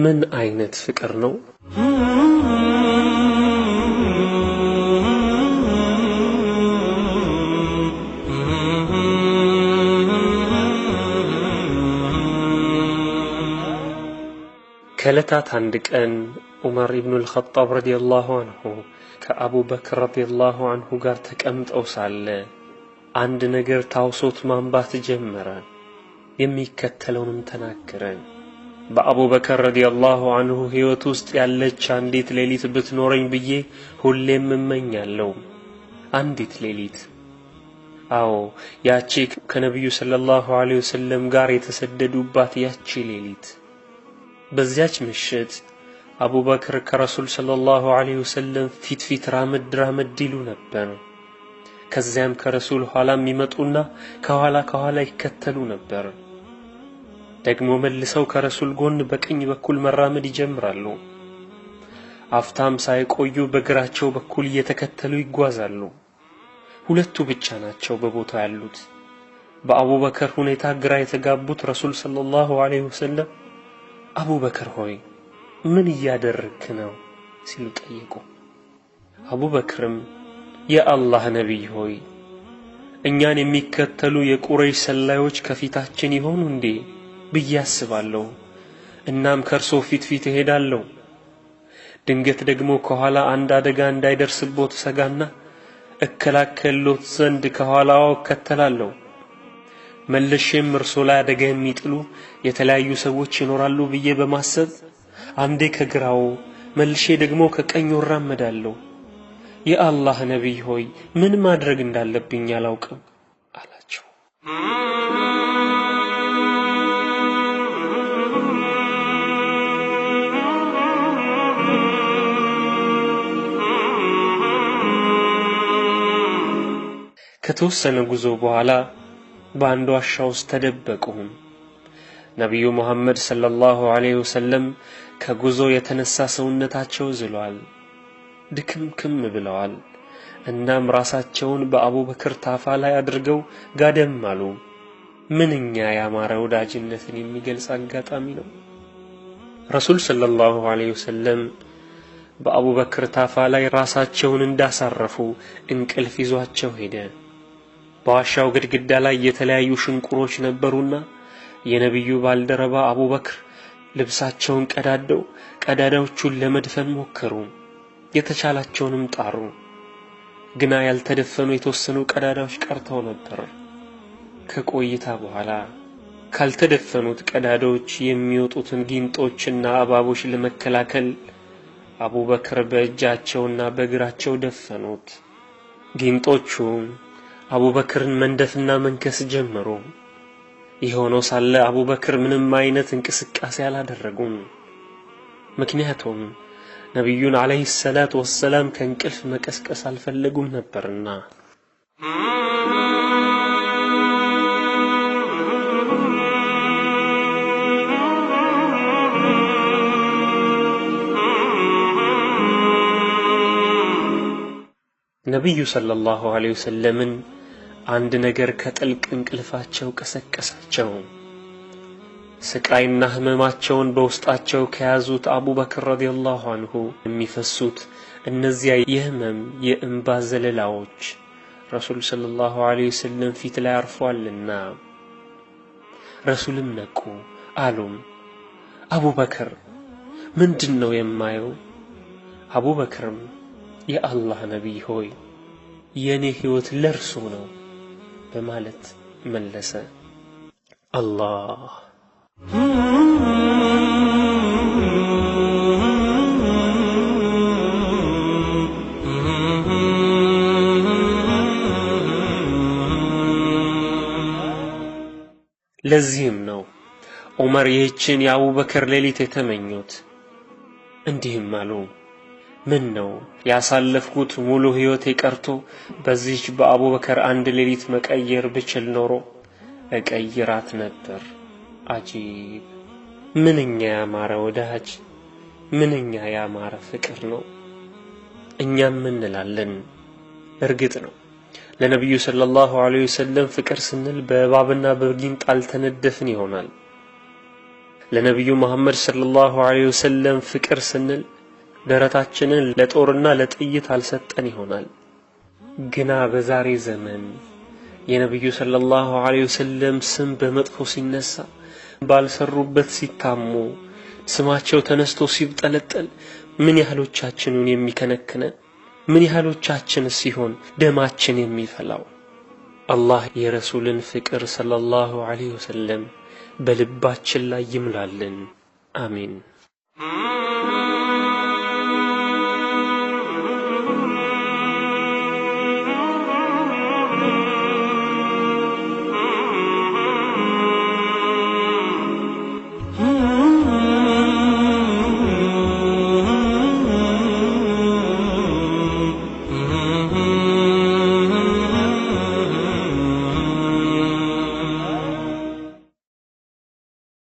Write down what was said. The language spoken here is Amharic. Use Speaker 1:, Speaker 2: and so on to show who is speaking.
Speaker 1: ምን አይነት ፍቅር ነው? ከዕለታት አንድ ቀን ዑመር ኢብኑል ኸጣብ ረዲየላሁ ዐንሁ ከአቡበክር ረዲየላሁ ዐንሁ ጋር ተቀምጠው ሳለ አንድ ነገር ታውሶት ማንባት ጀመረ። የሚከተለውንም ተናገረ። በአቡበክር ረዲየላሁ ዐንሁ ሕይወት ውስጥ ያለች አንዲት ሌሊት ብትኖረኝ ብዬ ሁሌም እመኛለሁ። አንዲት ሌሊት። አዎ፣ ያቺ ከነቢዩ ሰለላሁ ዐለይሂ ወሰለም ጋር የተሰደዱባት ያቺ ሌሊት። በዚያች ምሽት አቡበክር ከረሱል ሰለላሁ ዐለይሂ ወሰለም ፊት ፊት ራመድ ራመድ ይሉ ነበር። ከዚያም ከረሱል ኋላም ይመጡና ከኋላ ከኋላ ይከተሉ ነበር። ደግሞ መልሰው ከረሱል ጎን በቀኝ በኩል መራመድ ይጀምራሉ። አፍታም ሳይቆዩ በግራቸው በኩል እየተከተሉ ይጓዛሉ። ሁለቱ ብቻ ናቸው በቦታው ያሉት። በአቡበክር ሁኔታ ግራ የተጋቡት ረሱል ሰለላሁ ዐለይሂ ወሰለም አቡበክር ሆይ ምን እያደረግክ ነው ሲሉ ጠየቁ። አቡበክርም የአላህ ነቢይ ሆይ እኛን የሚከተሉ የቁረይሽ ሰላዮች ከፊታችን ይሆኑ እንዴ ብዬ አስባለሁ። እናም ከእርሶ ፊት ፊት እሄዳለሁ። ድንገት ደግሞ ከኋላ አንድ አደጋ እንዳይደርስቦት ሰጋና እከላከልሎት ዘንድ ከኋላው እከተላለሁ። መልሼም እርሶ ላይ አደጋ የሚጥሉ የተለያዩ ሰዎች ይኖራሉ ብዬ በማሰብ አንዴ ከግራው መልሼ ደግሞ ከቀኝ እራመዳለሁ። የአላህ ነቢይ ሆይ ምን ማድረግ እንዳለብኝ አላውቅም አላቸው። ከተወሰነ ጉዞ በኋላ በአንድ ዋሻ ውስጥ ተደበቁ። ነቢዩ ሙሐመድ ሰለላሁ ዐለይሂ ወሰለም ከጉዞ የተነሳ ሰውነታቸው ዝሏል፣ ድክምክም ብለዋል። እናም ራሳቸውን በአቡበክር ታፋ ላይ አድርገው ጋደም አሉ። ምንኛ ያማረ ወዳጅነትን የሚገልጽ አጋጣሚ ነው። ረሱል ሰለላሁ ዐለይሂ ወሰለም በአቡበክር ታፋ ላይ ራሳቸውን እንዳሳረፉ እንቅልፍ ይዟቸው ሄደ። በዋሻው ግድግዳ ላይ የተለያዩ ሽንቁሮች ነበሩና የነቢዩ ባልደረባ አቡበክር ልብሳቸውን ቀዳደው ቀዳዳዎቹን ለመድፈን ሞከሩ። የተቻላቸውንም ጣሩ። ግና ያልተደፈኑ የተወሰኑ ቀዳዳዎች ቀርተው ነበር። ከቆይታ በኋላ ካልተደፈኑት ቀዳዳዎች የሚወጡትን ጊንጦችና እባቦች ለመከላከል አቡበክር በእጃቸውና በእግራቸው ደፈኑት። ጊንጦቹ አቡበክርን መንደፍና መንከስ ጀመሩ። ይህ ሆኖ ሳለ አቡበክር ምንም አይነት እንቅስቃሴ አላደረጉም። ምክንያቱም ነቢዩን ዐለይሂ ሰላቱ ወሰላም ከእንቅልፍ መቀስቀስ አልፈለጉም ነበርና። ነቢዩ ሰለላሁ ዐለይሂ ወሰለምን አንድ ነገር ከጥልቅ እንቅልፋቸው ቀሰቀሳቸው። ስቃይና ህመማቸውን በውስጣቸው ከያዙት አቡበክር ረዲየላሁ ዐንሁ የሚፈሱት እነዚያ የህመም የእንባ ዘለላዎች ረሱል ሰለላሁ ዐለይሂ ወሰለም ፊት ላይ አርፏልና። ረሱልም ነቁ፣ አሉም አቡበክር ምንድን ነው የማየው? አቡበክርም የአላህ ነቢይ ሆይ የኔ ህይወት ለእርሱ ነው በማለት መለሰ። አላህ ለዚህም ነው ዑመር ይህችን የአቡበክር ሌሊት የተመኙት። እንዲህም አሉ፣ ምን ነው ያሳለፍኩት ሙሉ ህይወቴ ቀርቶ በዚህች በአቡበክር አንድ ሌሊት መቀየር ብችል ኖሮ እቀይራት ነበር። አጂብ! ምንኛ ያማረ ወዳጅ፣ ምንኛ ያማረ ፍቅር ነው። እኛም እንላለን። እርግጥ ነው ለነቢዩ ሰለላሁ ዐለይሂ ወሰለም ፍቅር ስንል በእባብና በጊንጥ አልተነደፍን ይሆናል። ለነቢዩ መሐመድ ሰለላሁ ዐለይሂ ወሰለም ፍቅር ስንል ደረታችንን ለጦርና ለጥይት አልሰጠን ይሆናል። ግና በዛሬ ዘመን የነቢዩ ሰለላሁ ዐለይሂ ወሰለም ስም በመጥፎ ሲነሳ፣ ባልሰሩበት ሲታሙ፣ ስማቸው ተነስቶ ሲብጠለጠል ምን ያህሎቻችንን የሚከነክነን? ምን ያህሎቻችን ሲሆን ደማችን የሚፈላው? አላህ የረሱልን ፍቅር ሰለላሁ ዐለይሂ ወሰለም በልባችን ላይ ይምላልን። አሚን።